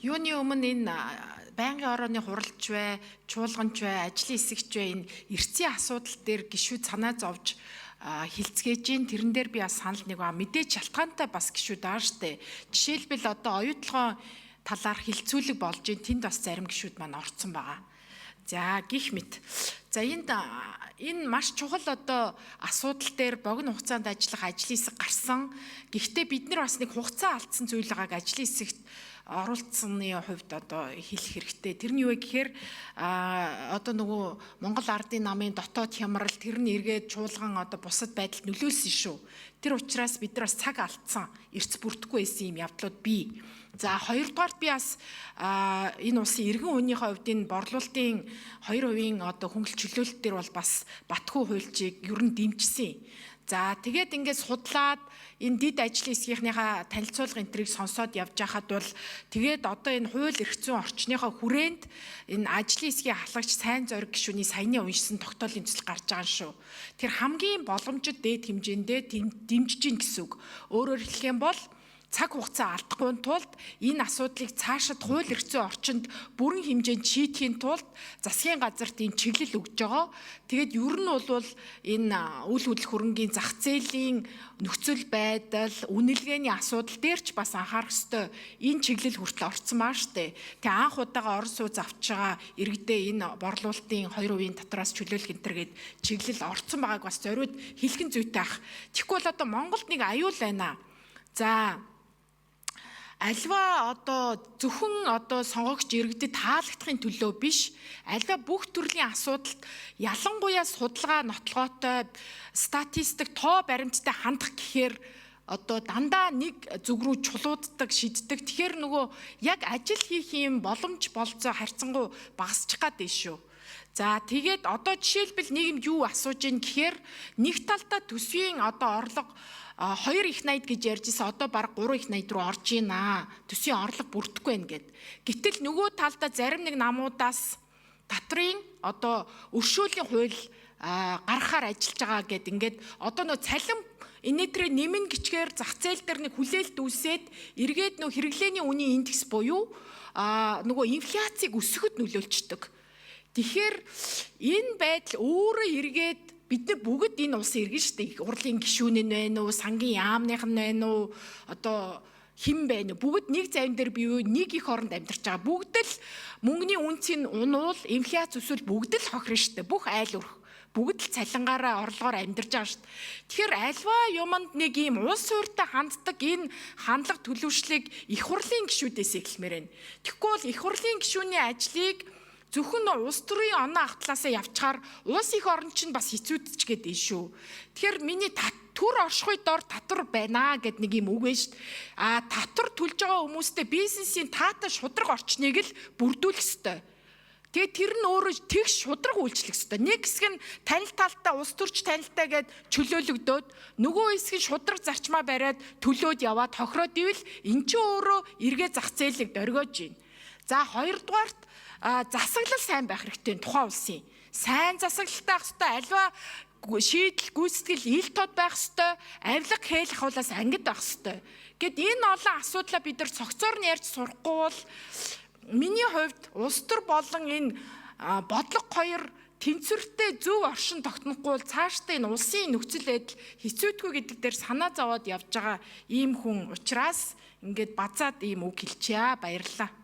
Юуны өмнө энэ байнгын орооны хуралч бай, чуулганч бай, ажлын хэсэгч бай, энэ эрсийн асуудал дээр гишүүд санаа зовж хилцээж гин, тэрэн дээр би бас санал нэг ба мэдээж шалтгаантай бас гишүүд аа штэ. Жишээлбэл, одоо оюутлогын талаар хилцүүлэг болж гин, тэнд бас зарим гишүүд маань орцсон байгаа. За, гих мэт. За, энд энэ маш чухал одоо асуудал дээр богино хугацаанд ажиллах ажлын хэсэг гарсан. Гэхдээ бид нар бас нэг хугацаа алдсан зүйл байгааг ажлын хэсэгт оруулцсаны хувьд одоо хэлэх хэрэгтэй. Тэр нь юу вэ гэхээр одоо нөгөө Монгол Ардын намын дотоод хямрал, тэр нь эргээд чуулган одоо бусад байдалд нөлөөлсөн шүү. Тэр учраас бид нар бас цаг алдсан, эрц бүрдэхгүй байсан юм явдлууд бий. За, хоёрдугаарт би бас энэ улсын иргэн үнийхээ хувьд энэ борлуулалтын 2% одоо хөнгөлт чөлөөлөлт дээр бол бас Батхүү хуульчийг ер нь дэмжсэн. За, тэгээд ингээд судлаад энэ дид ажлын хэсгийнхнийхаа танилцуулга энтрийг сонсоод явж байхад бол тэгээд одоо энэ хууль эрх зүйн орчныхоо хүрээнд энэ ажлын хэсгийн халагч сайн зориг гишүүний саяны уншсан тогтоолын төсөл гарч байгаа шүү. Тэр хамгийн боломжит дээд хэмжээндээ дэмжиж гин гэсэн үг. Өөрөөр хэлэх юм бол цаг хугацаа алдахгүй тулд, энэ асуудлыг цаашид хууль эрх зүйн орчинд бүрэн хэмжээнд шийдэхийн тулд засгийн газарт энэ чиглэл өгж байгаа. Тэгээд ер нь бол энэ үл хөдлөх хөрөнгийн зах зээлийн нөхцөл байдал, үнэлгээний асуудал дээр ч бас анхаарах ёстой. Энэ чиглэл хүртэл орцсон баа штэ. Тэгээ анх удаага орон сууц авч байгаа иргэдээ энэ борлуулалтын 2% татвараас чөлөөлөх энэ төр гээд чиглэл орцсон байгааг бас зориуд хэлхэн зүйтэй ах. Тэгэхгүй бол одоо Монголд нэг аюул байна. За, альва одоо зөвхөн одоо сонгогч иргэдэд таалагдахын төлөө биш, альва бүх төрлийн асуудалд, ялангуяа судалгаа нотлогоотой, статистик тоо баримттай хандах гэхээр одоо дандаа нэг зүг рүү чулууддаг, шиддэг. Тэгэхээр нөгөө яг ажил хийх юм боломж болцоо харьцангуй багасчих гад шүү. За, тэгээд одоо жишээлбэл нийгэмд юу асууж ийн гэхээр нэг талдаа төсвийн одоо орлого 2 их 80 гэж ярьж исэн, одоо баг 3 их 80 руу орж ийна. Төсвийн орлого бүрдэхгүй байна гэд. Гэтэл нөгөө талдаа зарим нэг намуудаас татрын одоо өршөөлийн хууль гаргахаар ажиллаж байгаа гэд, ингээд одоо нөө цалин инээтрээ нэмэн гिचгээр зах зээл дээр нэг хүлээлт үүсээд эргээд нөө хэрэглээний үнийн индекс буюу нөгөө инфляцийг өсгөхөд нөлөөлчдөг. Тэгэхээр энэ байдал өөрөө эргээд бид нар бүгд энэ улсын иргэн шүү дээ. Урлын гишүүн нь байна уу, сангийн яамных нь байна уу, одоо хэн байна уу? Бүгд нэг завин дээр бий юу, нэг их оронд амьдарч байгаа. Бүгд л мөнгөний үнцийг унуул, инфляц өсвөл бүгд л хохирно шүү дээ. Бүх айл өрх бүгд л цалингаараа орлогоор амьдарч байгаа шүү дээ. Тэгэхээр альва юманд нэг ийм улс суурьтай ханддаг энэ хандлага төлөвшлийг их хурлын гишүүдээс эхэлмээр байна. Тэгэхгүй бол их хурлын гишүүний ажлыг зөвхөн улс төрийн оноо ахтлаасаа явчихаар улс их орн чинь бас хэцүүдч гээд энэ шүү. Тэгэхээр миний төр оршихуй дор татвар байна гэд нэг юм үг байна шүү дээ. А татвар төлж байгаа хүмүүстэй бизнесийн таатай шудраг орчныг л бүрдүүлэх ёстой. Тэгээ тэр нь өөрөө тэгш шудраг үйлчлэх ёстой. Нэг хэсэг нь танил талтай, улс төрч танилтай гэд чөлөөлөгдөөд, нөгөө хэсэг нь шудраг зарчмаа бариад төлөөд яваад хохироод ивэл эн чинь өөрөө эргээ зах зээлийг дөргиож байна. За, хоёрдугаарт засаглал сайн байх хэрэгтэй тухайн улсын. Сайн засаглалтай байх ёстой, альва шийдэл гүйцэтгэл ил тод байх ёстой, авилга хээл ахуулаас ангид байх ёстой. Гэт энэ олон асуудлаа бид нар цогцоор нь ярьж сурахгүй бол миний хувьд улс төр болон энэ бодлого хоёр тэнцвэртэй зөв оршин тогтнохгүй бол цаашдаа энэ улсын нөхцөл байдал хэцүүдгүй гэдэг дээр санаа зовоод явж байгаа ийм хүн учраас ингээд базаад ийм үг хэлчихье. Баярлалаа.